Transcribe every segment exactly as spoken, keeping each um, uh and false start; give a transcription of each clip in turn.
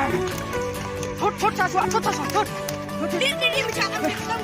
Thut, thut, sa shuwa, thut, sa shuwa, thut. Thut, thut. Di, di, di, macam, macam.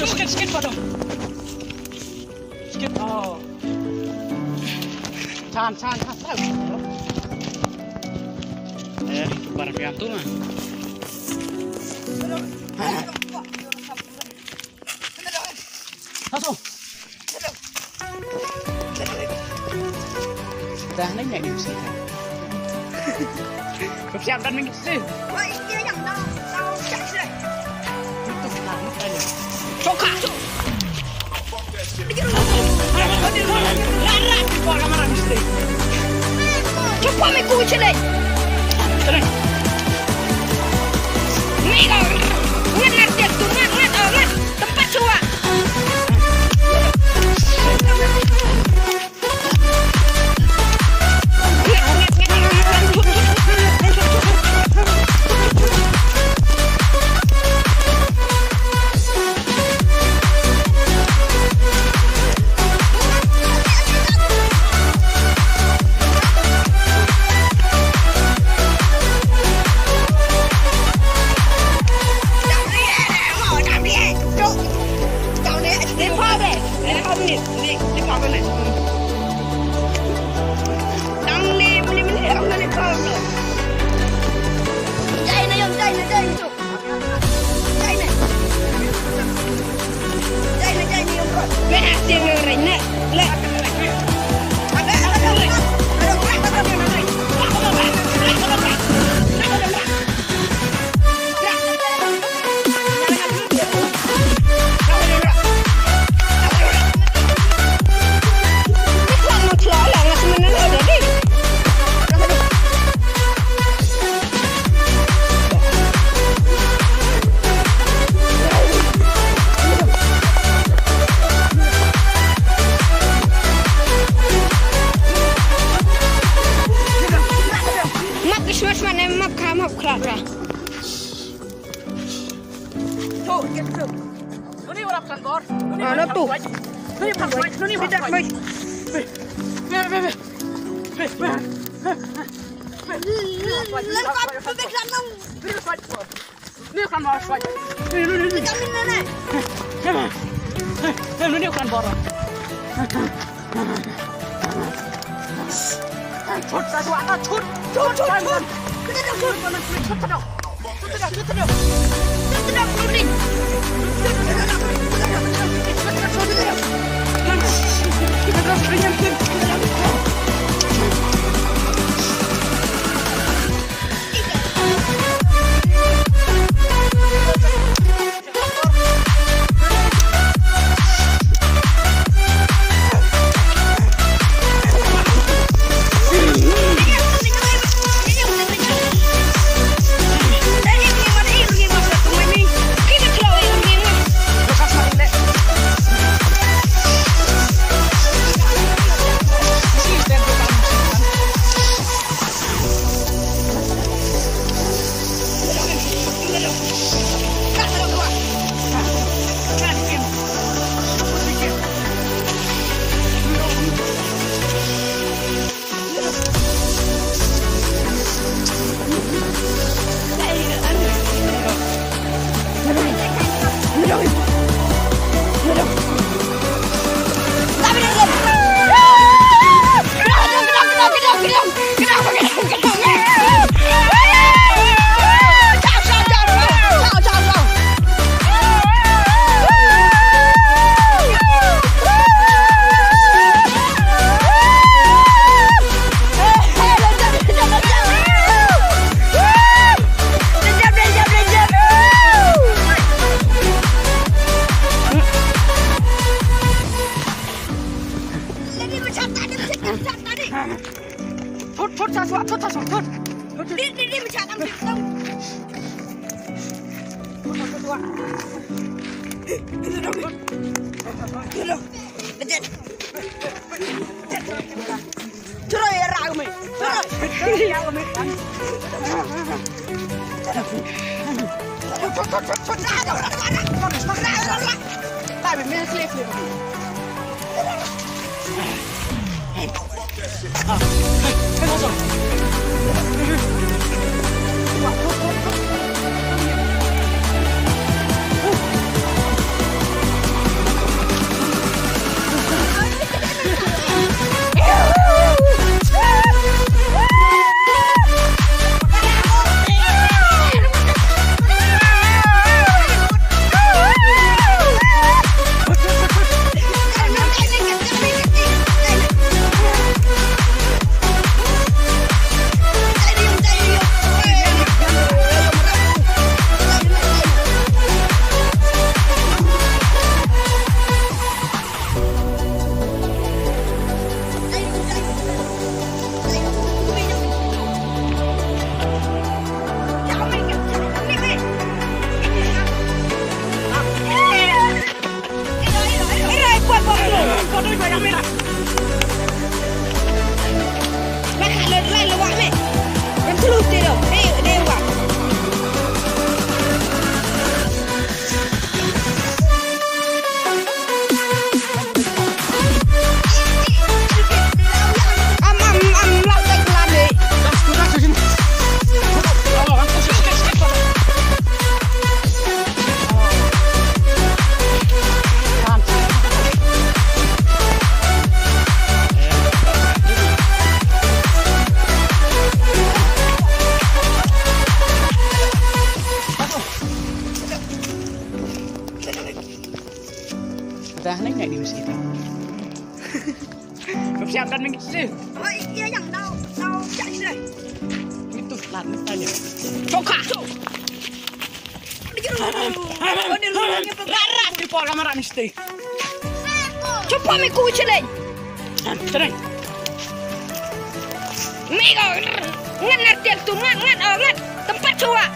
Skip, skip, pardon. Skip, oh. Chan, chan, chan. Eh, tu barang yang tu mah. Langsung. Dah nanya ni mesti. Kau siap dan mengisi. Wah, ini yang dah. Tahu siap sih. Coka. Cepat meh ku celek. Ni kau. Ngat ngat dia tu, ngat ngat, oh, ngat. Tempat cuak. Map Christmas man em, map kha, map kha kha. Nuni warap kan bor. Ah, natu. Nuni pas, nuni pas. Wait, wait, wait. Wait, wait. Lepas tu dia kan. Ni kan bor. Ni, ni, ni, ni. Vitamin nenek. Ni, ni kan bor. Chut, chut, chut, chut, chut, chut. Chut, chut, chut. Thut, thut, thut, thut, thut. Di, di, di, macam tam, tam. Terus ya, rau, meh. Terus. Dah nang ngai di masjid. Kau siap dan mengisi. Oh, iya yang tahu, tahu siap ini. Itu lan tanya. Coka. Rarat di pola marak mesti. Cuba mi ku celeng. Celeng. Mi ko ngan artian tu ngan ngan oh ngan tempat cuba.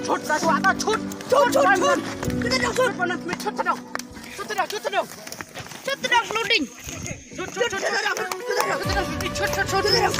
Chut, chut, chut. Chut, chut, chut. Chut, chut, chut. Chut, chut, chut. Chut, chut, chut. Chut, chut, chut. Chut, chut, chut.